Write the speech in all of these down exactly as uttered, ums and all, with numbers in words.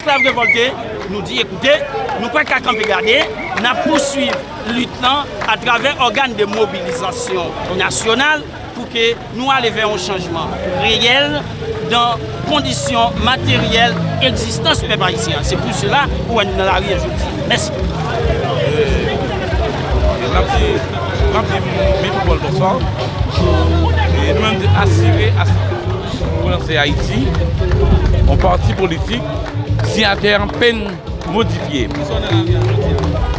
Esklav revòlte, nou di, ekoute, nou pa ka kanpe gade, n ap pouswiv lit lan atravè ògàn de mobilizasyon nasyonal pou ke nou ale vè yon chanjman reyèl dan kondisyon materyèl egzistans pèp ayisyen an. Se pou sela ou wè nou nan lari an jodi. Mèsi. N ap di, n ap di metwopòl bonswa. E nou menm di asire, asire pou lanse Ayiti, yon pati politik, siyatè an pèn modifye.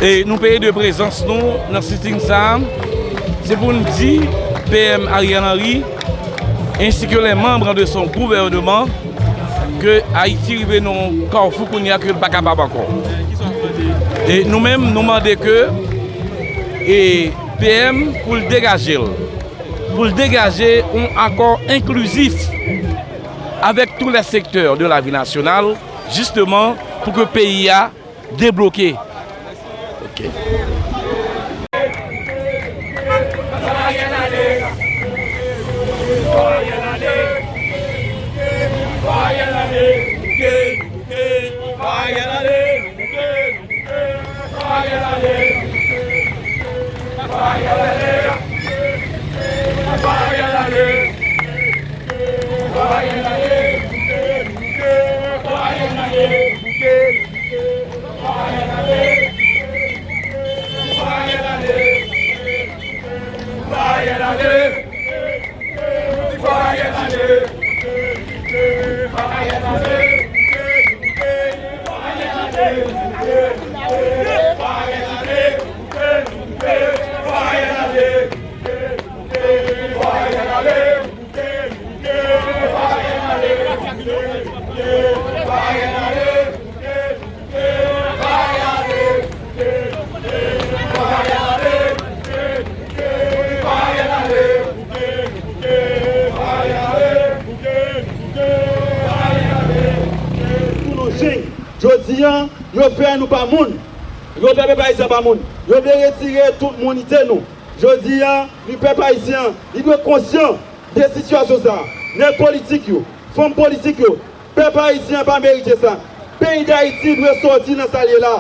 E nou peye de prezans nou nan sitting sa a, se pou n di P M Ariel Henry, ensi ke les membres de son gouvernement, ke Ayiti rive nan yon kafou kounye a ke l pa kapab ankò. E nou menm, nou mande ke, e, P M pou l degaje l, pou l degaje yon akò enklizif avec tous les secteurs de la vie nationale, justement, pou ke peyi a debloke. Ok. Jodi a, yo fè nou pa moun. Yo fè pèp ayisyen pa moun. Yo vle retire tout mounite nou. Jodi a, li pèp ayisyen, li dwe konsyan de sitiyasyon sa a. Nèg politik yo, fanm politik yo, pèp ayisyen pa merite sa. Peyi Dayiti dwe sòti nan sa l ye la.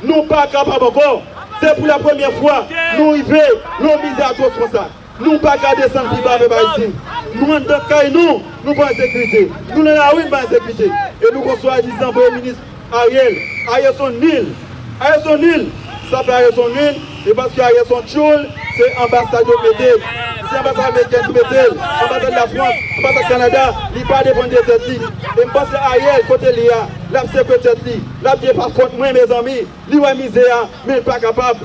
Nou pa kapab ankò. Se pou la premyè fwa nou rive nan yon mizè atwòs konsa. Nou pa ka desann pi ba, pèp ayisyen. Nou anndan kay nou, nou pa an sekirite. Nou nan lari, nou pa an sekirite. E nou gon swadizan premye minis Ariel. Ariel se yon nil. Ariel se yon nil. Sa fè Ariel se yon nil, se paske Ariel se yon tchoul, se anbasad yo mete l. Se anbasad ameriken ki mete l, anbasad Lafrans, anbasad Kanada, li pa depann de tèt li. E m panse Ariel, kote li a, l ap sekwe tèt li, l ap di e pa fòt mwen, mezanmi, li wè mizè a, men l pa kapab.